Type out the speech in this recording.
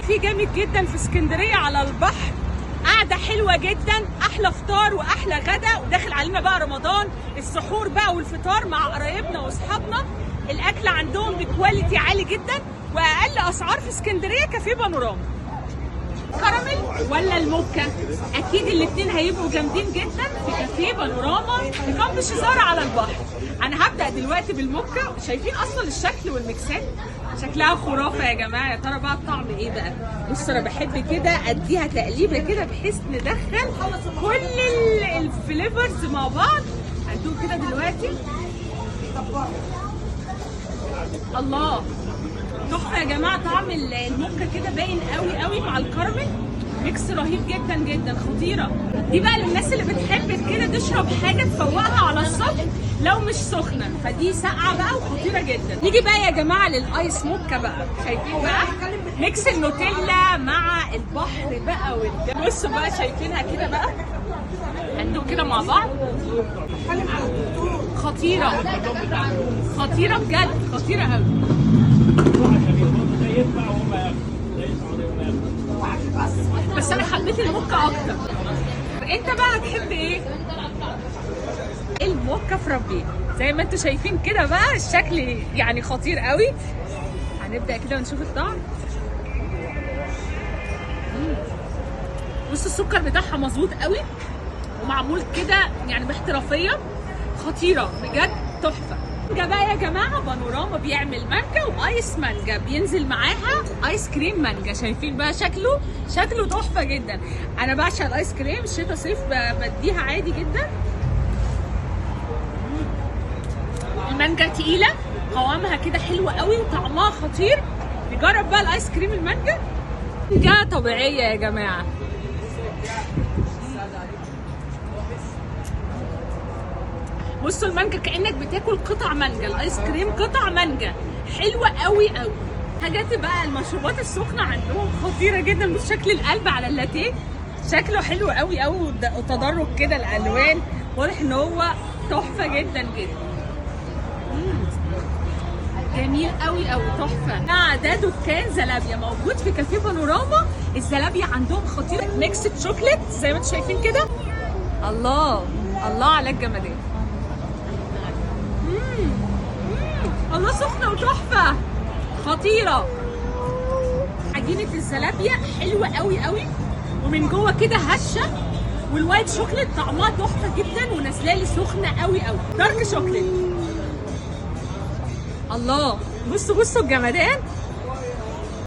كافيه جامد جدا في اسكندرية على البحر، قعدة حلوة جدا، احلى فطار واحلى غدا، وداخل علينا بقى رمضان، السحور بقى والفطار مع قرايبنا واصحابنا. الاكل عندهم ب quality عالي جدا واقل اسعار في اسكندرية. كافيه بانوراما. كراميل ولا الموكا؟ اكيد الاثنين هيبقوا جامدين جدا في كافيه بانوراما في كامب شيزار على البحر. انا هبدا دلوقتي بالموكا. شايفين اصلا الشكل والميكسات شكلها خرافه يا جماعة. يا ترى بقى الطعم ايه بقى؟ بصوا انا بحب كده اديها تقليبه كده بحيث ندخل كل ال flavors مع بعض. هندوق كده دلوقتي. الله، تحفة يا جماعة. طعم الموكا كده باين قوي قوي مع الكراميل، mix رهيب جدا جدا، خطيرة. دي بقى للناس اللي بتحب كده تشرب حاجة تفوقها على الصبح لو مش سخنة، فدي ساقعه بقى وخطيرة جدا. نيجي بقى يا جماعة لل ice mocha بقى. شايفين بقى mix النوتيلا مع البحر بقى والجو. بصوا بقى شايفينها كده بقى، هندوق كده مع بعض. خطيرة خطيرة بجد، خطيرة قوي. بس انا حبيت الموكا اكتر. انت بقى هتحب ايه؟ الموكا frappe زي ما انتوا شايفين كده بقى، الشكل يعني خطير قوي. هنبدأ كده ونشوف الطعم. بصوا السكر بتاعها مظبوط قوي ومعمول كده يعني باحترافيه، خطيرة بجد، تحفة. مانجا بقى يا جماعة، بانوراما بيعمل مانجا و ice مانجا، بينزل معاها ايس كريم مانجا. شايفين بقى شكله، شكله تحفة جدا. انا بعشق الايس كريم، شتا صيف بديها عادي جدا. المانجا تقيلة، قوامها كده حلو قوي وطعمها خطير. نجرب بقى الايس كريم المانجا. مانجا طبيعية يا جماعة. بصوا المانجا كأنك بتاكل قطع مانجا، الايس كريم قطع مانجا، حلوة قوي قوي. حاجات بقى المشروبات السخنة عندهم خطيرة جدا. بص شكل القلب على اللاتيه شكله حلو قوي قوي، وتدرج كده الالوان، واضح ان هو تحفة جدا جدا. جميل قوي قوي، تحفة. ده دكان زلابيا موجود في كافيه بانوراما. الزلابيا عندهم خطيرة، mix chocolate زي ما انتم شايفين كده. الله الله على الجمدان. الله، سخنة وتحفة، خطيرة. عجينة الزلابية حلوة قوي قوي، ومن جوه كده هشة، وال white chocolate طعمها تحفة جدا ونازلة لي سخنة قوي قوي. dark chocolate. الله، بصوا بصوا الجمدان.